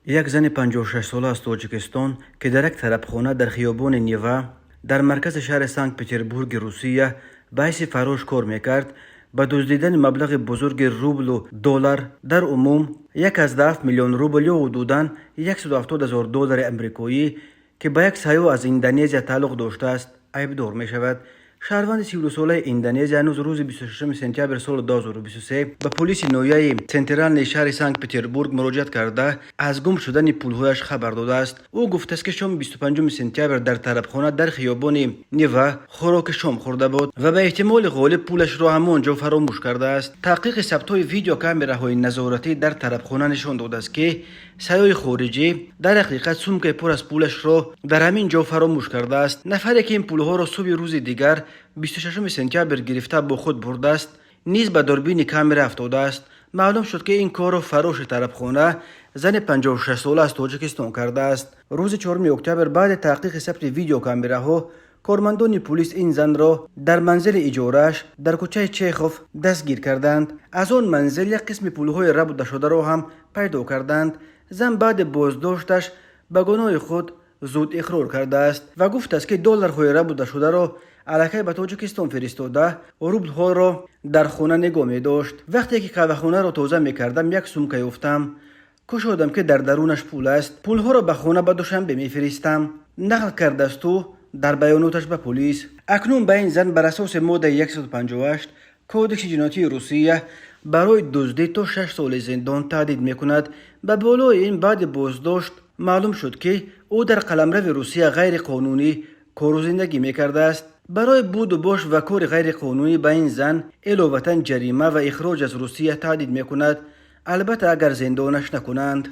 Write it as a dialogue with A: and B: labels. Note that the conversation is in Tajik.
A: Як зани 56-сола аз Тоҷикистон, ки дар як тарабхона дар хиёбони Нева дар маркази шаҳри Санкт-Петербурги Русия ба ҳайси фаррош кор мекард, ба дуздидани маблағи бузурги рублу доллар, дар умум 1,7 миллион рубл ё ҳудудан 170 ҳазор доллари амрикоӣ, ки ба як сайёҳ аз Индонезия тааллуқ доштааст, айбдор мешавад. Шаҳрванди 32-солаи Индонезия ҳанӯз рӯзи 26 сентябри соли 2023 ба полиси ноҳияи Центральный шаҳри Санкт-Петербург муроҷиат карда, аз гум шудани пулҳояш хабар додааст. Ӯ гуфтааст, ки шоми 25 сентябр дар тарабхона дар хиёбони Нева хӯроки шом хӯрда буд ва ба эҳтимоли ғолиб пулашро ҳамон ҷо фаромӯш кардааст. Таҳқиқи сабтҳои видеокамераҳои назоратӣ дар тарабхона нишон додааст, ки сайёҳи хориҷӣ дар ҳақиқат сумкаи пур аз пулашро дар ҳамин ҷо фаромӯш кардааст. Нафаре, ки ин пулҳоро субҳи рӯзи дигар, 26 сентябр, гирифта бо худ бурдааст, низ ба дурбини камера афтодааст. Маълум шуд, ки ин корро фарроши тарабхона, зани 56-сола аз Тоҷикистон кардааст. Рӯзи 4 октябр баъди таҳқиқи сабти видеокамераҳо кормандони пулис ин занро дар манзили иҷорааш дар кӯчаи Чехов дастгир карданд. Аз он манзил як қисми пулҳои рабудашударо ҳам пайдо карданд. Зан баъди боздошташ ба гуноҳи худ зуд иқрор кардааст ва гуфтааст, ки долларҳои рабудашударо аллакай ба Тоҷикистон фиристода, рублҳоро дар хона нигоҳ медошт. «Вақте ки қаҳвахонаро тоза мекардам, як сумка ёфтам. Кушодам, ки дар дарунаш пул аст. Пулҳоро ба хона, ба Душанбе мефиристам», нақл кардааст ӯ дар баёноташ ба полис. Акнун ба ин зан бар асоси моддаи 158 Кодекси ҷиноятии Русия барои дуздӣ то 6 соли зиндон таҳдид мекунад. Ба болои ин, баъди боздошт маълум шуд, ки ӯ дар қаламрави Русия ғайриқонунӣ кору зиндагӣ мекардааст. Барои буду бош ва кори ғайриқонунӣ ба ин зан иловатан ҷарима ва ихроҷ аз Русия таҳдид мекунад, албатта, агар зиндонаш накунанд.